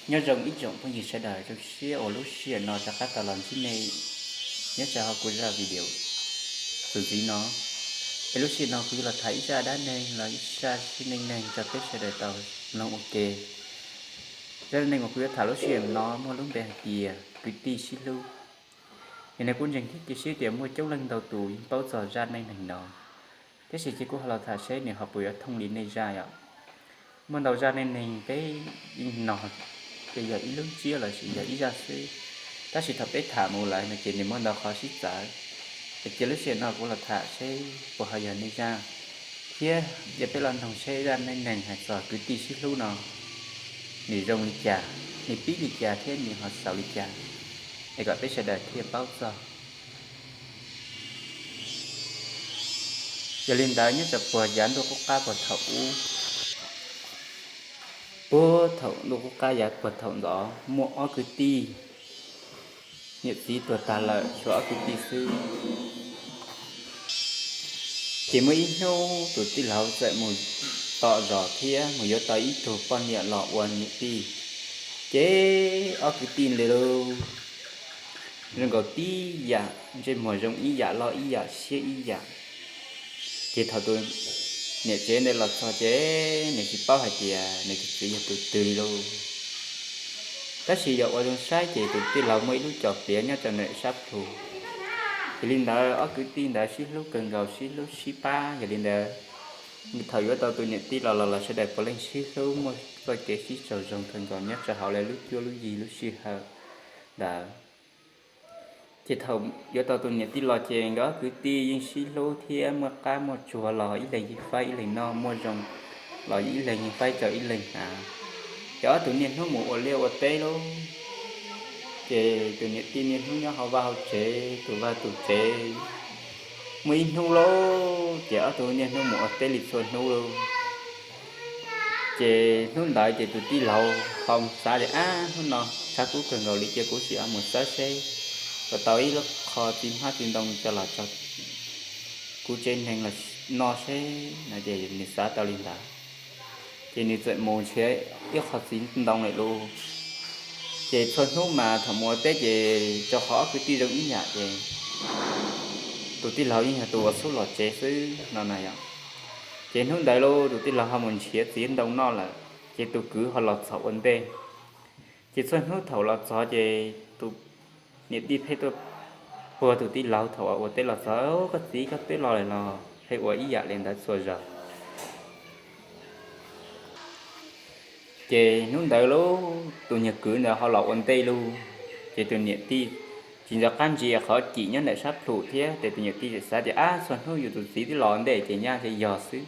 Nyob zoo ib tsoom phooj ywg sawv daws, zoo siab uas lub sij hawm no rov qab tau los ntsib nej nyob rau hauv kuv zaj video txuas ntxiv no. Es lub sij hawm no kuv yuav los tham ib zaj dab neeg los ib zaj neej neeg rau peb sawv daws tau mloog ua ke. Zaj neej neeg uas kuv yuav tham lub sij hawm no muaj lub npe hais tias kwv tij sib hlub. Yog nej kuj ntseeg thiab cia siab tias muaj coob leej ntau tus yeej paub txog zaj neej neeg no, tab sis ces kuv ho los tham seb nws ho puas yuav thooj li nej zaj yom. Muaj ntau zaj neej neeg peb yeej nog, ces yog ib lub ntsiab los sis yog ib zaj xwb, tab sis thaum peb tham mus lawm no ces nws muaj ntau qhov sib txawv. Es cia lub sij hawm no kuv los tham seb puas ho yog nej zaj, thiab cia peb los mloog seb zaj neej neeg hais txog kwv tij sib hlub no nws zoo li cas, nws pib li cas thiab nws ho xaus li cas, es kom peb sawv daws thiaj paub txog. Yog li ntawd nyob rau puag yav ntuj qub qab puag thaum ub, puag thaum ntuj qub qab yav puag thaum ntxov muaj ob kwv tij, niam txiv tuag tag lawm tshuav ob kwv tij xwb. Ces muaj ib hnub tus tij laug txawm mus tom zos thiab mus yuav tau ib tug poj niam los ua niam tij. Ces ob kwv tij ntawd zoo nkaus tib yam, ntsej muag zoo ib yam, loj ib yam, siab ib yam. Ces thaum tus niam tsev ntawd los txog ces nws tsis paub hais tias nws tus txiv yog tus twg li lauj. Tab sis yog ua zoo saib ces tus tij laug muaj ib lub cos piav nyob rau nram sab plhu. Yog li ntawd ob kwv tij ntawd sib hlub kawg nkaus, sib hlub sib pab. Yog li ntawd thaum yuav tau tus niam tij los los sawv daws puav leej sib hlub muaj txoj kev sib raug zoo kawg nkaus nyob rau hauv lawv lub cuab lub yig lub sij hawm ntawd. Ces thaum yuav tau tus niam tij los ces nkawd ob kwv tij yeej sib hlub thiab muaj qab muaj tsuag los ib leeg yeej faib ib leeg noj, muaj zoo los ib leeg yeej faib rau ib leeg hnav. Ces ob tug niaj hnub mus ua liaj ua teb lauj. Ces tus niam tij niaj hnub nyob hauv vaj hauv tsev, tus vaj tus tsev. Muaj ib hnub lauj, ces ob tug niaj hnub mus ua teb li txhua hnub lauj. Ces hnub ntawd ces tus tij laug ho xav tias, ab, hnub no tshav kub kawg nkaus li, cia kuv sim ho mus xawb seb puas tau ib lub qho txiv hmab txiv ntoo coj los tso kuv tsev neeg los noj seb no. Ces nws xav tau li ntawd, ces nws txawm mus nrhiav ib qho txiv ntoo lawm lauj. Ces txhua hnub mas thaum mus ua teb ces rau qhov ob kwv tij zoo ib yam ces tus tij laug yeej yog tus uas xub los tsev xwb no na yom. Ces hnub ntawd lauj, tus tij laug ho mus nrhiav txiv ntoo noj lawm, ces tus kwv ho los txog ua ntej. Ces txhua hnub thaum los txog ces tus niam tij pheej tuaj puag tus tij laug thaum uas ua teb los txog, koj txiv, koj twb los lawm los, pheej ua ib yam li ntawd txhua zaus. Ces hnub ntawd lauj, tus niag kwv ntawd ho los ua ntej lauj. Ces tus niam tij tsis nco qab ntsia qhov cim nyob ntawm sab plhu thiab, ces tus niam tij txawm xav tias, ab, txhua hnub yus tus txiv twb los ua ntej ces nyaj ntshe yog xwb.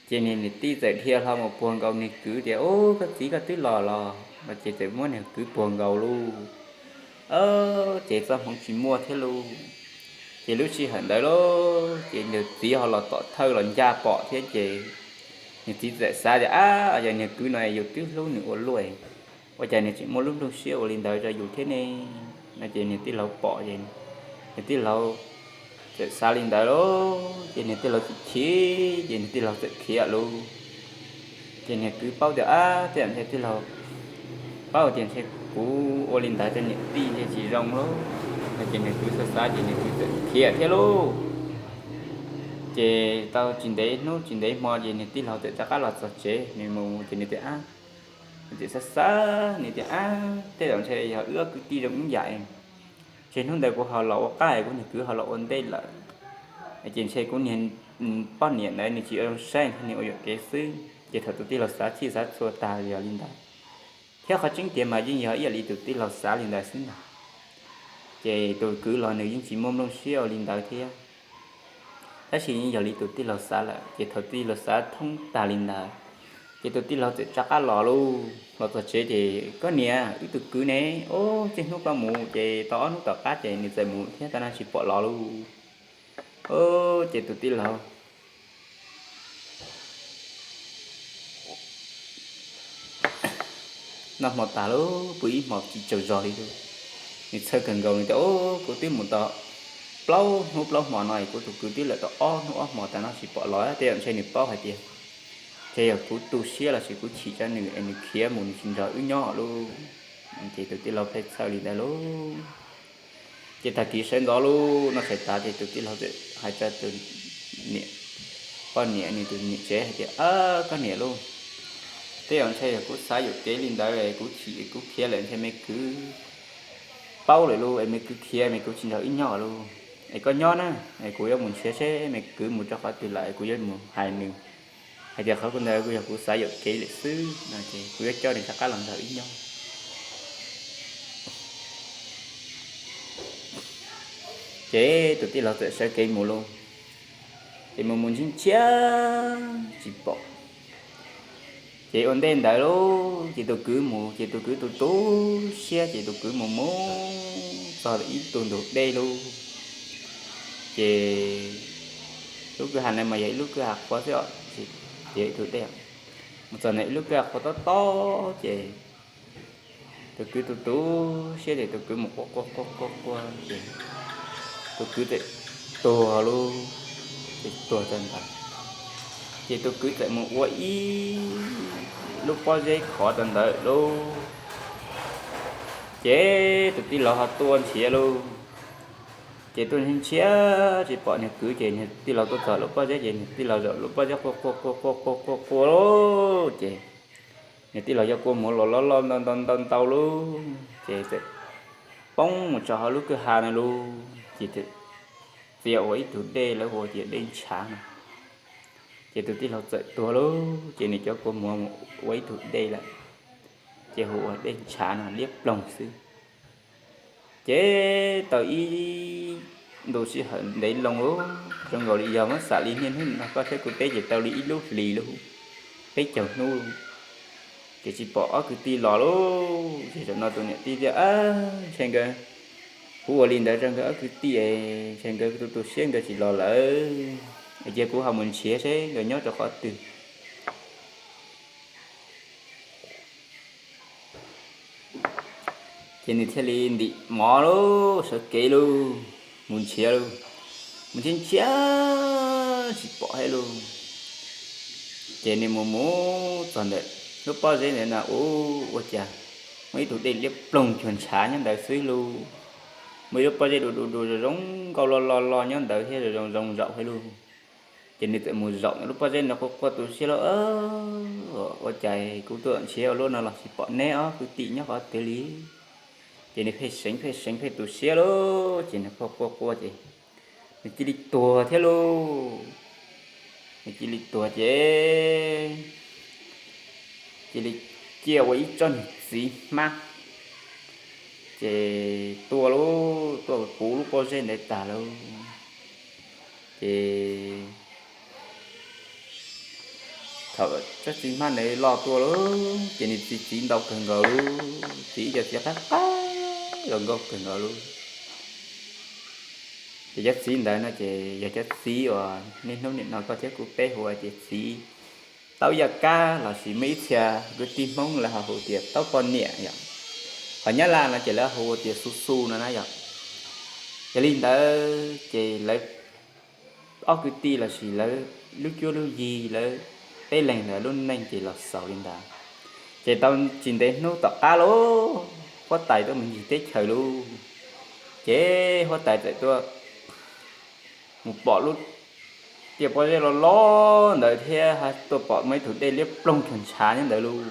Ces niag niam tij txawm dhia hlo mus puag nkaus niag kwv tias, ub, koj txiv, koj twb los los no. Ces txawm muab niag kwv puag nkaus lauj. Ces txoj hmoov tsis muaj thiab lauj. Ces lub sij hawm ntawd lauj, ces nws txiv ho los tom thawj los ncaj pom thiab ces nws txiv txawm xav tias, ab, yog niag kwv no yus twb hlub nws ua luaj, ua cas nws tseem muaj lub nplooj siab ua li ntawd rau yus thiab ne? No ces niag tij laug pom ces niag tij laug txawm xav li ntawd lauj, ces niag tij laug txawm chim, ces niag tij laug txawm khiav lauj. Ces niag kwv paub tias, ab, tej zaum ntshe tij laug paub tias ntshe kuv ua li ntawd rau niam tij ntshe tsis zoo lauj. No ces niag kwv xav xav ces niag kwv txawm khiav thiab lauj. Ces tau tsis ntev hnub tsis ntev hmo ces niag tij laug txawm rov qab los txog tsev, nws mus ces nws tias, ab, nws txawm xav xav, nws tias, ab, tej zaum ntshe yog wb ob kwv tij zoo ib yam, ntshe hnub ntawd kuv ho los ua qab, kuv niag kwv ho los ua ntej lawm, ces ntshe kuv niag poj niam ntawd nws tsis zoo saib, ntshe nws ua yuam kev xwb. Ces thaum tus tij laug xav txhij xav txhua tag yog li ntawd, thiab qhov tseeb tiag mas yeej yog ib yam li tus tij laug xav li ntawd xwb ntag. Ces tus kwv los nws yeej tsis muaj nplooj siab ua li ntawd thiab. Tab sis yeej yog li tus tij laug xav lawm, ces thaum tij laug xav thoob tag li ntawd, ces tus tij laug txawm rov qab los lauj. Los txog tsev ces, koj niam, wb tus kwv ne, ub, txij hnub koj mus ces tau ob hnub tom qab ces nws txawm mus thiab tau nag tsis pom los lauj. Ces tus tij laug noj hmo tas lauj, pw ib hmos tsis tsaug zog li lauj. Nws txhawj kawg nkaus, nws tias, ub, kuv twb mus tau plaub hnub plaub hmo no es kuv tus kwv twb lawm tau ob hnub ob hmo tas nag tsis pom los, tej zaum ntshe nws paub hais tias Ces yog kuv tu siab lossis kuv chim rau nws es nws khiav mus nws tsis nrog wb nyob lawm. Ces tus tij laug pheej txhawj li ntawd lauj. Ces tag kis sawv ntxov lub no tshais tas ces tus tij laug hais rau tus niam, poj niam nws tus niam tsev hais tias, Koj niam lauj, tej zaum ntshe yog kuv xav yuam kev li ntawd, kuv chim kuv khiav lawm ntshe me kwv paub lawm lauj, es me kwv khiav, me kwv tsis nrog wb nyob lawm. Es koj nyob na, es kuv yuav mus nrhiav seb me kwv mus rau qhov twg lawm, kuv yuav mus hais nws hais tias qhov ntawd kuj yog kuv xav yuam kev lawm xwb no, ces kuv yuav coj nws rov qab los nrog wb nyob. Ces tus tij laug txawm sawv kev mus lauj. Ces mus mus ntshiab ntshiab tsis pom. Ces ua ntej ntawd lauj, ces tus kwv mus, ces tus kwv tu tu siab, ces tus kwv mus mus txog ib tug ntug dej lauj. Ces lub kwj ha no mas yog ib lub kwj ha qhuav xwb os, ces ib tug dej mus txog ntawm ib lub kwj ha qhuav tob tob, ces tus kwv tu tu siab ces tus kwv mus quaj quaj quaj quaj quaj ces tus kwv txawm tuag lauj. Ces tuag rau ntawd, ces tus kwv txawm mus ua ib lub pob zeb khov rau ntawd lauj. Ces tus tij laug ho tuaj nrhiav lauj. Ces tuaj nrhiav tsis pom niag kwv, ces niag tij laug tuaj txog lub pob zeb, ces niag tij laug zaum lub pob zeb quaj quaj quaj quaj quaj quaj quaj lauj. Ces niag tij laug yog kua muag los loj loj ntau ntau ntau ntau lauj, ces txawm poob mus rau hauv lub kwj ha no lauj, ces txawm txia ua ib tug dej lawv hu ua tias dej ntshav no. Ces tus tij laug txawm tuag lauj, ces nws cov kua muag mus ua ib tug dej lawm, ces hu ua dej ntshav no liab ploog xwb. Ces tau ib ntu sij hawm ntev loo lauj, zoo nkaus li yog muab xam li niaj hnub no koj thiab kuv teb ces tau li ib lub hlis lauj, peb caug hnub lauj, ces tsis pom ob kwv tij los lauj. Ces zaum no tus niam tij tias, Ntshe nkawd, kuv ua li ntawd rau nkawd ob kwv tij, ntshe nkawd tu tu siab nkawd tsis los lawm, cia kuv ho mus nrhiav seb nkawd nyob rau qhov twg. Ces nws thiaj li ntim mov lauj, sawv kev lauj, mus nrhiav lauj, mus nrhiav nrhiav tsis pom thiab lauj. Ces nws mus mus txog ntawm lub pob zeb ntawd na, ua cas muaj ib tug dej liab ploog cuag ntshav nyob ntawd xwb lauj. Muaj ib lub pob zeb du du du zoo zoo nkauj loj loj loj nyob ntawd thiab zoo zoo zoo zaum thiab lauj. Ces nws txawm mus zaum ntawm lub pob zeb ntawd quaj quaj tu siab lauj, Ua cas kuv tuaj nrhiav ua luaj no los tsis pom neb ob kwv tij nyob qhov twg li? Ces nws pheej seev pheej seev pheej tu siab lauj, ces nws quaj quaj quaj ces nws cia li tuag thiab lauj. Nws cia li tuag ces cia li ciaj ua ib tsob niag txiv hmab, ces tuaj lauj, tuaj puv lub pob zeb ntawd tag lauj. Ces thaum tsob txiv hmab ntawd loj tuaj lauj, ces nws txiv txiv ntau kawg nkaus lauj, txiv ib co txiv qab qab los nkauj kawg nkaus lauj. Ces cov txiv ntawd no ces yog cov txiv uas niaj hnub nim no koj thiab kuv peb hu ua tias txiv taub yaj kab lossis muaj ib txhia kwv tij Hmoob lawv ho hu tias taub poj niam yom. Ho Nyab Laj no ces lawv hu ua tias xu xu no na yom. Yog li ntawd ces lawv ob kwv tij lossis lawv lub cuab lub yig lawv peb leeg ntawd lub neej ces los xaus li ntawd. Ces tau tsis ntev hnub tom qab lauj, huab tais tuaj mus ncig teb chaws lauj. Ces huab tais txawm tuaj mus pom lub tiaj pob zeb loj loj ntawd thiab tuaj pom muaj ib tug dej liab ploog cuag ntshav nyob ntawd lauj.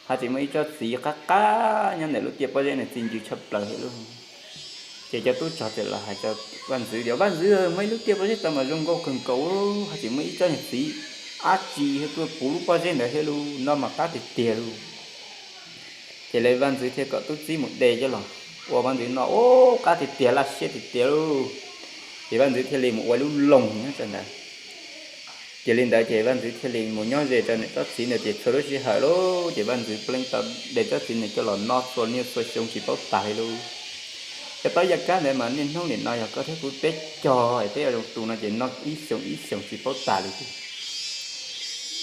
Haj tseem muaj ib tsob txiv qab qab nyob ntawm lub tiaj pob zeb ntawd txi ncw tshaj plaws thiab lauj. Ces cov tub rog txawm los hais rau vaj ntxwv tias, Vaj ntxwv, muaj ib lub tiaj pob zeb tau mas zoo nkauj kawg nkaus, haj tseem muaj ib tsob niag txiv ab tsi tuaj puv lub pob zeb ntawd thiab lauj, noj mas qab tiag tiag lauj. Ces lawv vaj ntxwv thiaj kom tub txib mus de coj los ua vaj ntxwv noj, ub, qab tiag tiag, laj siab tiag tiag lauj. Ces vaj ntxwv thiaj li mus ua lub loog nyob rau ntawd. Ces li ntawd ces vaj ntxwv thiaj li mus nyob ze rau niam tsob txiv ntawd ces txhua lub sij hawm lauj, ces vaj ntxwv pleev tau de tsob txiv ntawd coj los noj txhua niaj txhua xyoo tsis paub tas li lauj. Cov taub yaj kab ntawd mas niaj hnub nim no yog koj thiab kuv peb cog es peb ua zoo tu no ces noj ib xyoo ib xyoo tsis paub tas li.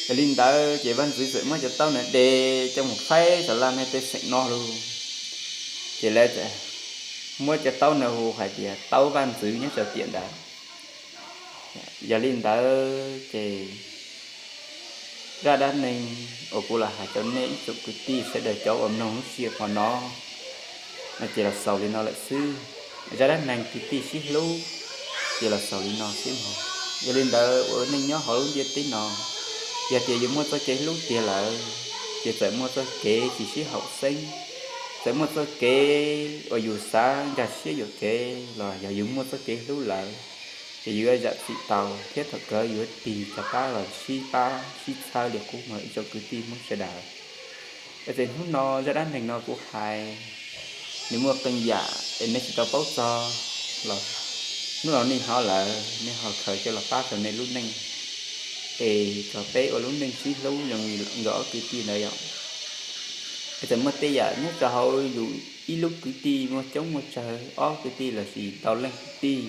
Yog li ntawd ces vaj ntxwv txawm muab cov taub ntawd de coj mus faib saum laj mej tej xeem no lauj. Ces lawv txawm muab cov taub ntawd hu hais tias taub vaj ntxwv nyob rau tiam ntawd. Yog li ntawd ces Zaj dab neeg uas kuv los hais rau nej ib tsoom kwv tij sawv daws cov uas mloog lub sij hawm no, no ces los xaus li no lawm xwb. Zaj dab neeg kwv tij sib hlub ces los xaus li no xwb mog. Yog li ntawd ua neej nyob hauv lub ntiaj teb no, yog tias yus muaj txoj kev hlub tiag lawm, ces txawm muaj txoj kev tsis sib haum xeeb, txawm muaj txoj kev uas yus xav nkag siab yuam kev los yog yus muaj txoj kev hlub lawm, ces yus yuav zam txim tau thiab thaum kawg yus yuav tig rov qab los sib pab sib txhawb li qub mog ib tsoom kwv tij Hmoob sawv daws. Es txawm hnub no zaj dab neeg no kuv hais nws muaj qee yam es nej tsis tau paub txog los hnub no nej hnov lawm nej ho khaws coj los pab rau nej lub neej, es kom peb ua lub neej sib hlub zoo li nkawd ob kwv tij ntawd yom. Es txawm muaj tej yam nyob rau hauv yus ib lub kwv tij muaj coob muaj tsawg ob kwv tij lossis ntau leej kwv tij,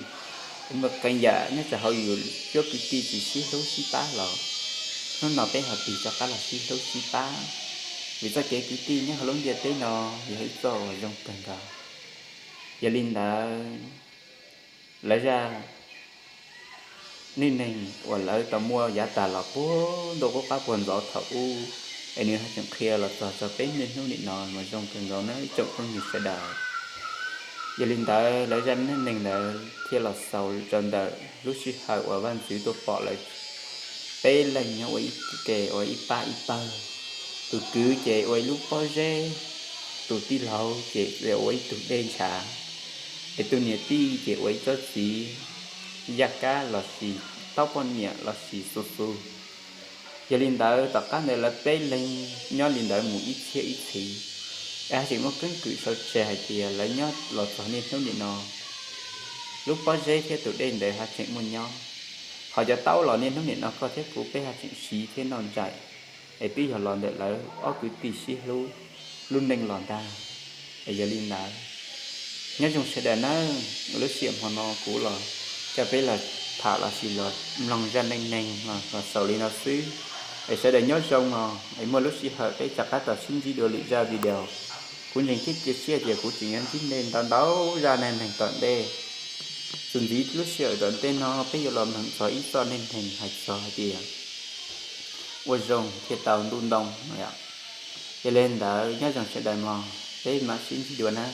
es muaj qee yam nyob rau hauv yus cuab kwv tij tsis sib hlub sib pab los hnub no peb ho tig rov qab los sib hlub sib pab, vim txoj kev kwv tij nyob hauv lub ntiaj teb no yog ib txoj uas zoo kawg nkaus. Yog li ntawd, lawv zaj neej neeg uas lawv tau muaj yav tas los puag ntuj qub qab puag ntxov thaum ub, es nws ho tseem qhia los txog rau peb niaj hnub nim no mas zoo kawg nkaus na ib tsoom phooj ywg sawv daws. Yog li ntawd lawv zaj neej neeg ntawd thiaj los xaus rau ntawm lub sij hawm uas vaj ntxwv tuaj pom lawv peb leeg nyob ua ib ke ua ib pab ib pawg. Tus kwv ces ua ib lub pob zeb, tus tij laug ces ua ib tug dej ntshav, es tus niam tij ces ua ib tsob txiv yaj kab lossis taub poj niam lossis xu xu. Yog li ntawd tom qab ntawd lawv peb leeg nyob li ntawd mus ib txhiab ib txhis, es haj tseem muaj keeb kwm sau tseg hais tias lawv nyob los txog niaj hnub nim no lub pob zeb thiab tus dej ntawd haj tseem muaj nyob. Ho cov taub los niaj hnub nim no koj thiab kuv peb haj tseem siv thiab noj nraim, es twb yog los ntawm lawv ob kwv tij sib hlub lub neej los ntag. Es yog li ntawd, nyob zoo sawv daws nawb, lub sij hawm hmo no kuv los coj peb los tham lossis los mloog zaj neej neeg los xaus li no xwb. Es sawv daws nyob zoo os, es muaj lub sij hawm peb rov qab tau sib ntsib dua lwm zaj video. Kuv ntseeg thiab cia siab tias kuv tseem yuav ntsib nej ntau ntau zaj neej neeg tom ntej. Txuas ntxiv lub sij hawm tom ntej no peb yuav los mloog txog ib zaj neej neeg hais txog hais tias ua zoo thiaj tau ntuj ntoo no yom. Yog li ntawd nyob zoo sawv daws mog, peb mam sib ntsib dua na.